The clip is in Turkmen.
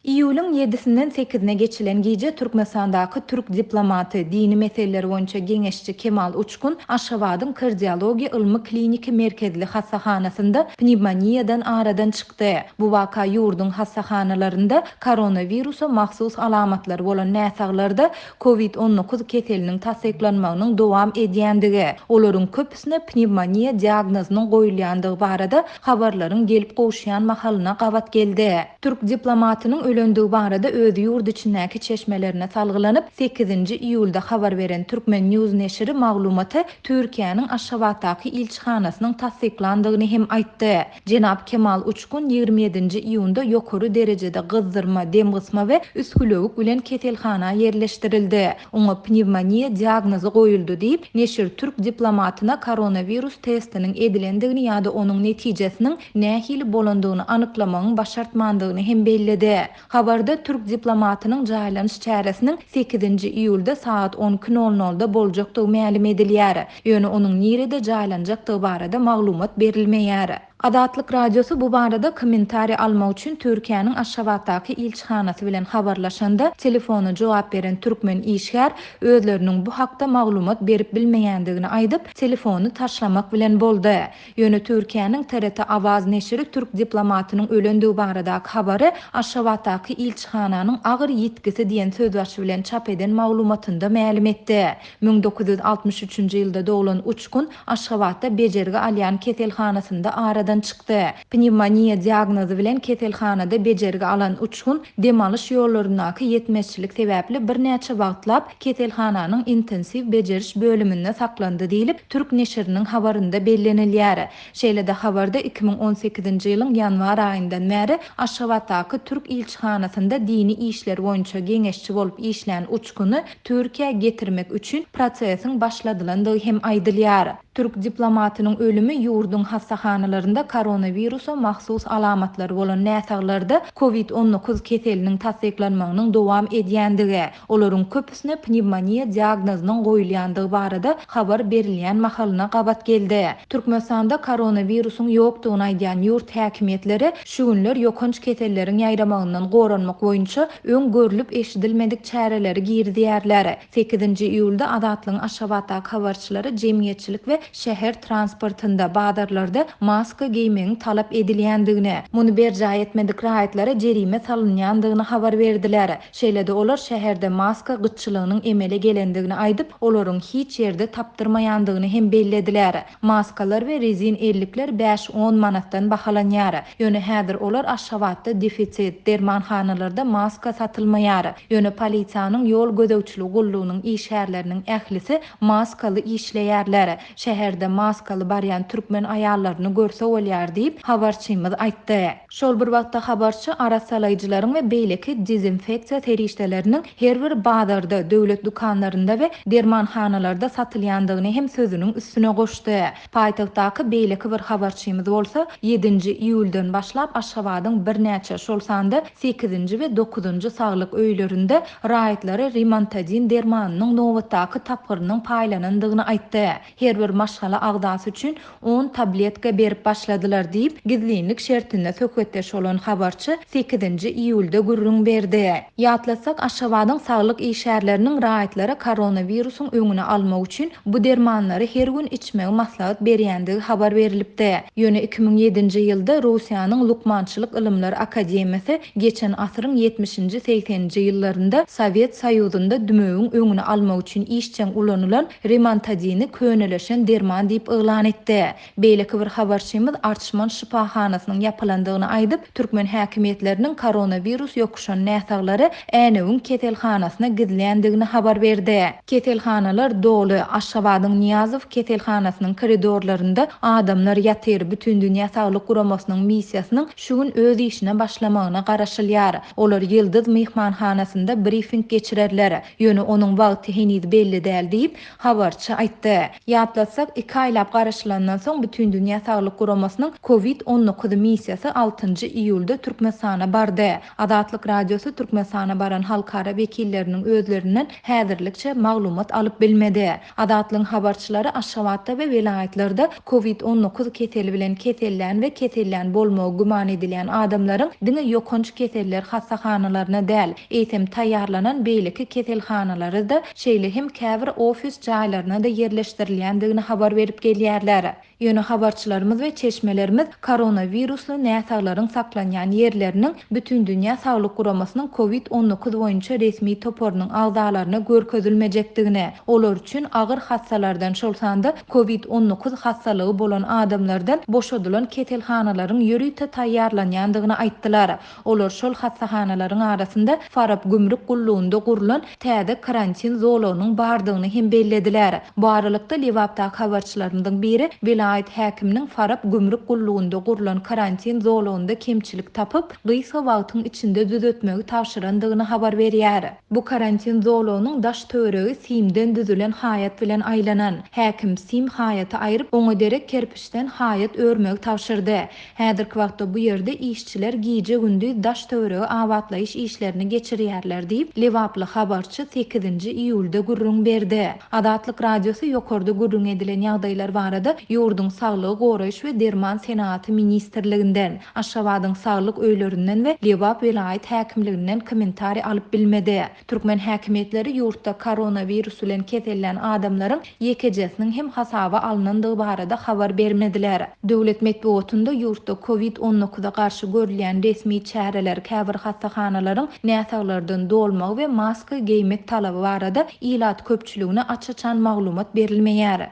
Iýulyň ýedisinden sekizine geçilen gije Türkmenistandaky türk diplomaty, dini meseleler boýunça geňeşçi Kemal Uçkun Aşgabadyň Kardiologiýa ylmy-kliniki merkezli hassahanasynda pnewmoniýadan aradan çykdy. Bu waka ýurduň hassahanalarynda koronawirusa mahsus alamatlary bolan näsaglarda Covid 19 keseliniň tassyklanmagynyň dowam edýändigi, olaryň köpüsine pnewmoniýa diagnozynyň goýulýandygy barada habarlaryň gelip gowuşýan mahalyna gabat geldi. Türk diplomatynyň ölendigi barada öz ýurt içindäki çeşmelerine salgylanyp, sekizinji iýulda habar beren Turkmen News neşiri maglumaty Türkiýäniň Aşgabatdaky ilçihanasynyň tassyklandygyny hem aýtdy. Jenap Kemal Uçkun 27-nji iýunda ýokary derejede gyzdyrma, demgysma we üsgülewük bilen keselhana ýerleşdirildi. Oňa pnewmoniýa diagnozy goýuldy diýip, neşir türk diplomatyna koronawirus testiniň edilendigini ýa-da onuň netijesiniň nähili bolandygyny anyklamagyň başartmandygyny hem belledi. Habarda türk diplomatynyň jaýlanyş çäresiniň sekizinji iýulda sagat on iki nol nolda boljakdygy mälim edilýär. Ýöne onuň nirede jaýlanjakdygy barada maglumat berilmeýär. Azatlyk Radiosy bu barada kommentariý almak üçin Türkiýäniň Aşgabatdaky ilçihanasy bilen habarlaşanda, telefona jogap beren türkmen işgär özleriniň bu hakda maglumat berip bilmeýändigini aýdyp, telefony taşlamak bilen boldy. Ýöne Türkiýäniň TRT Awaz neşiri türk diplomatynyň ölendigi baradaky habary Aşgabatdaky ilçihananyň agyr ýitgisi diýen sözbaşy bilen çap eden maglumatynda mälim etdi. 1963-nji ýylda doglan Uçkun Aşgabatda bejergi alýan keselhanasynda aradan çykdy. Pnewmoniýa diagnozy bilen keselhanada bejergi alan Uçkun dem alyş ýollaryndaky ýetmezçilik sebäpli birnäçe wagtlap keselhananyň intensiw bejeriş bölüminde saklandy diýlip, türk neşiriniň habarynda bellenilýär. Şeýle-de habarda 2018-nji ýylyň ýanwar aýyndan bäri Aşgabatdaky türk ilçihanasynda dini işler boýunça geňeşçi bolup işlän Uçkuny Türkiýä getirmek üçin prosesiň başladylandygy hem aýdylýar. Türk diplomatynyň ölümi ýurduň hassahanalarynda koronawirusa mahsus alamatlary bolan näsaglarda Covid 19 keseliniň tassyklanmagynyň dowam edýändigi, olaryň köpüsine pnewmoniýa diagnozynyň goýulýandygy barada habar berilýän mahalyna gabat geldi. Türkmenistanda koronawirusyň ýokdugyny aýdýan ýurt häkimiýetleri şu günler ýokanç keselleriň ýaýramagyndan goranmak boýunça öň görlüp-eşidilmedik çäreleri girizýärler. Sekizinji iýulda Azatlygyň Aşgabatdaky habarçylary jemgyýetçilik we şäher transportynda, bazarlarda maska geýmegiň talap edilýändigini, muny berjaý etmedik raýatlara jerime salynýandygyny habar berdiler. Şeýle-de olar şäherde maska gytçylygynyň emele gelendigini aýdyp, olaryň hiç ýerde tapdyrmaýandygyny hem bellediler. Maskalar we rezin ellikler bäş-on manatdan bahalanýar. Ýöne häzir olar Aşgabatda defisit, dermanhanalarda maska satylmaýar. Ýöne polisiýanyň ýol gözegçiligi gullugynyň işgärleriniň ählisi maskaly işleýärler. Şäherde maskaly barýan türkmen aýallaryny görse bolýar diýip, habarçymyz aýtdy. Şol bir wagtda habarçy arassalaýjylaryň we beýleki dezinfeksiýa serişdeleriniň her bir bazarda, döwlet dükanlarynda we dermanhanalarda satylýandygyny hem sözüniň üstüne goşdy. Paýtagtdaky beýleki bir habarçymyz bolsa, ýedinji iýuldan başlap Aşgabadyň birnäçe, şol sanda sekizinji we dokuzynjy saglyk öýlerinde raýatlara rimantadin dermanynyň nobatdaky tapgyrynyň paýlanandygyny aýtdy. Her bir maşgala agzasy üçin on tabletka berip başladylar diýip, gizlinlik şertinde söhbetdeş bolan habarçy sekizinji iýulda gürrüň berdi. Ýatlatsak, Aşgabadyň saglyk işgärleriniň raýatlara koronawirusyň öňüni almak üçin bu dermanlary her gün içmegi maslahat berýändigi habar berlipdi. Ýöne 2007-nji ýylda Russiýanyň Lukmançylyk ylymlar akademiýasy geçen asyryň ýetmişinji-segseninji ýyllarynda Sowet Soýuzynda dümewiň öňüni almak üçin işjeň ulanylan Rimantadini könelişen derman diýip yglan etdi. Beýleki bir habarçymyz Arçman şypahanasynyň ýapylandygyny aýdyp, türkmen häkimiýetleriniň koronawirus ýokuşan näsaglary Änewiň keselhanasyna gizländigini habar berdi. Keselhanalar doly, Aşgabadyň Nyýazow keselhanasynyň koridorlarynda adamlar ýatyr, Bütindünýä Saglyk Guramasynyň missiýasynyň şu gün öz işine başlamagyna garaşylýar. Olar Ýyldyz myhmanhanasynda brifing geçirerler. Ýöne onuň wagty heniz belli däl diýip, habarçy aýtdy. Ýatlatsak. Ýatlatsak, iki aýlap garaşylandan soň Bütindünýä Saglyk Guramasynyň Covid 19 missiýasy altynjy iýulda Türkmenistana bardy. Azatlyk Radiosy Türkmenistana baran halkara wekilleriniň özlerinden häzirlikçe maglumat alyp bilmedi. Azatlygyň habarçylary Aşgabatda we welaýatlarda Covid 19 keseli bilen kesellän we kesellän bolmagy güman edilýän adamlaryň diňe ýokanç keseller hassahanalaryna däl, eýsem taýýarlanan beýleki keselhanalara-da, şeýle hem käbir ofis jaýlaryna-da ýerleşdirilýändigini habar berip gelýärler. Ýöne habarçylarymyz we çeşmelerimiz koronawirusly näsaglaryň saklanýan ýerleriniň Bütindünýä Saglyk Guramasynyň Covid 19 boýunça resmi toparynyň agzalaryna görkezilmejekdigini, olar üçin agyr hassalardan, şol sanda Covid 19 hassalygy bolan adamlardan boşadylan keselhanalaryň ýörite taýýarlanýandygyny aýtdylar. Olar şol hassahanalaryň arasynda Farap gümrük gullugynda gurlan täze karantin zolagynyň bardygyny hem bellediler. Bu aralykda, Lebapdaky habarçylarymyzyň biri welaýat häkiminiň Farap gümrük gullugynda gurlan karantin zolagynda kemçilik tapyp, gysga wagtyň içinde düzetmegi tabşyrandygyny habar berýär. Bu karantin zolagynyň daş-töweregi simden düzülen haýat bilen aýlanan. Häkim sim haýaty aýryp, oňa derek kerpiçden haýat örmegi tabşyrdy. Häzirki wagtda bu ýerde işçiler gije-gündiz daş-töweregi abatlaýyş işlerini geçirýärler diýip, lebaply habarçy sekizinji iýulda gürrüň berdi. Azatlyk Radiosy ýokarda gürrüň edilen ýagdaýlar barada ýurduň Saglygy goraýyş we derman senagaty ministrliginden, Aşgabadyň saglyk öýlerinden we Lebap welaýat häkimliginden kommentariý alyp bilmedi. Türkmen häkimiýetleri ýurtda koronawirus bilen kesellän adamlaryň ýekejesiniň hem hasaba alnandygy barada habar bermediler. Döwlet metbugatynda ýurtda Covid 19 garşy görülýän resmi çäreler, käbir hassahanalaryň näsaglardan dolmagy we maska geýmek talaby barada ilat köpçüligine aç-açan maglumat berilmeýär.